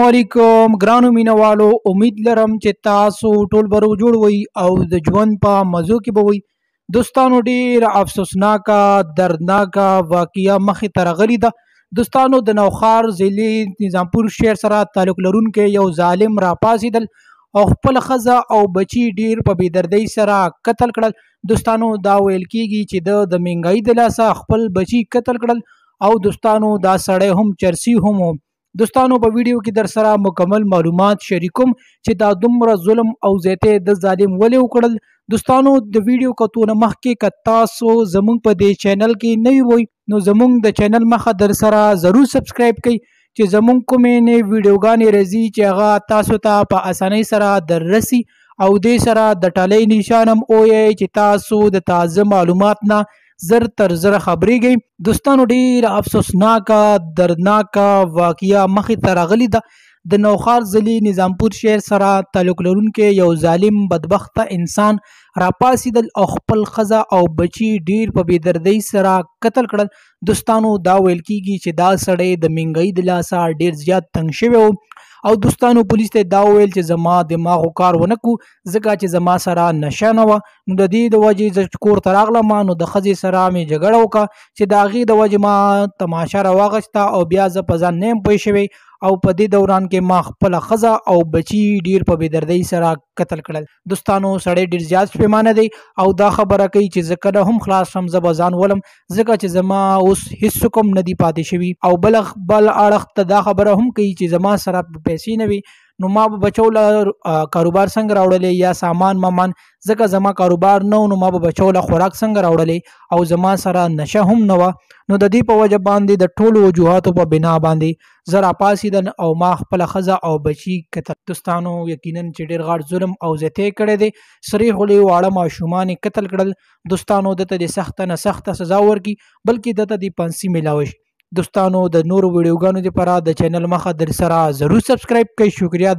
علیکم ګرانو مینوالو، امید لرم چې تاسو ټول به روغ جوړ وئ او د ژوند په مزو کې به وئ. دوستانو، ډېره افسوسناکه دردناکه واقعه مخې ته راغلې ده. دوستانو، د نوښار ضلع نظامپور شهر سره تعلق لرونکی یو ظالم راپاڅېدل او خپل ښځه او بچي ډېر په بېدردۍ سره قتل کړل. دوستانو، دا ویل کیږي چې ده د مهنګایي د لاسه خپل بچي قتل کړل او دوستانو دا سړی هم چرسي هم و. دوستانو، په ویډیو کې در سره مکمل معلومات شریکوم چې دا دومره ظلم او زیاتی د ظالم ولې وکړل. دوستانو، د ویډیو کتو نه مخکې که تاسو زمونږ په دې چینل کې نوي وئ نو زمونږ د چینل مخه در سره ضرور سبسکرایب کړئ چې زمونږ کومې نوې ویډیوګانې راځي چې هغه تاسو ته په اسانۍ سره در رسي، او دې سره د ټالۍ نشان هم ووایئ چې تاسو د تازه معلومات نه زر تر زره خبرېږئ. دوستانو، ډېره افسوسناکه دردناکه واقعه مخې ته راغلې ده. د نوښار ضلع نظامپور شهر سره تعلق لرونکی یو ظالم بدبخته انسان راپاڅېدل او خپل ښځه او بچي ډېر په بېدردۍ سره قتل کړل. دوستانو، دا ویل کیږي چې دا سړی د مهنګایي د لاسه ډېر زیات تنګ شوی و او دوستانو پولیس ته دا وویل چې زما دماغو کار ونه کو ځکه چې زما سره نشه نه وه، نو د دې د وجې زه چې کور ته راغلم نو د ښځې سره مې جګړه وکړه چې د هغې د وجې ما تماشه راواغسته او بیا زه په ځان نه یم پوه شوی او په دې دوران کې ما خپله ښځه او بچي ډېر په بېدردۍ سره قتل کړل. دوستانو، سړی ډېر زیات پېمانه دی او دا خبره کوي چې زه کله هم خلاص شم زه به ځان ولم ځکه چې زما اوس هیڅ حکم نه دی پاتې شوي، او بل اړخ ته دا خبره هم کوي چې زما سره پیسې نه وي نو ما به بچو له کاروبار څنګه راوړلی یا سامان مامان، ځکه زما کاروبار نه و نو ما به بچو له خوراک څنګه راوړلی او زما سره نشه هم نه وه. نو د دې په وجه باندې د ټولو وجوهاتو په بنا باندې زه راپاڅېدم او ما خپله ښځه او بچي قتل. دوستانو، یقینا چې ډېر غټ ظلم او زیاتی کړی دی، سرې خولې واړه ماشومان یې قتل کړل. دوستانو، ده ته دې سخته نه سخته سزا ورکړي بلکې ده ته دې پانسي میلاوه شي. دوستانو، د نورو ویډیوګانو لپاره د چینل مخه در سره ضرور سبسکرایب کړئ. شکریه.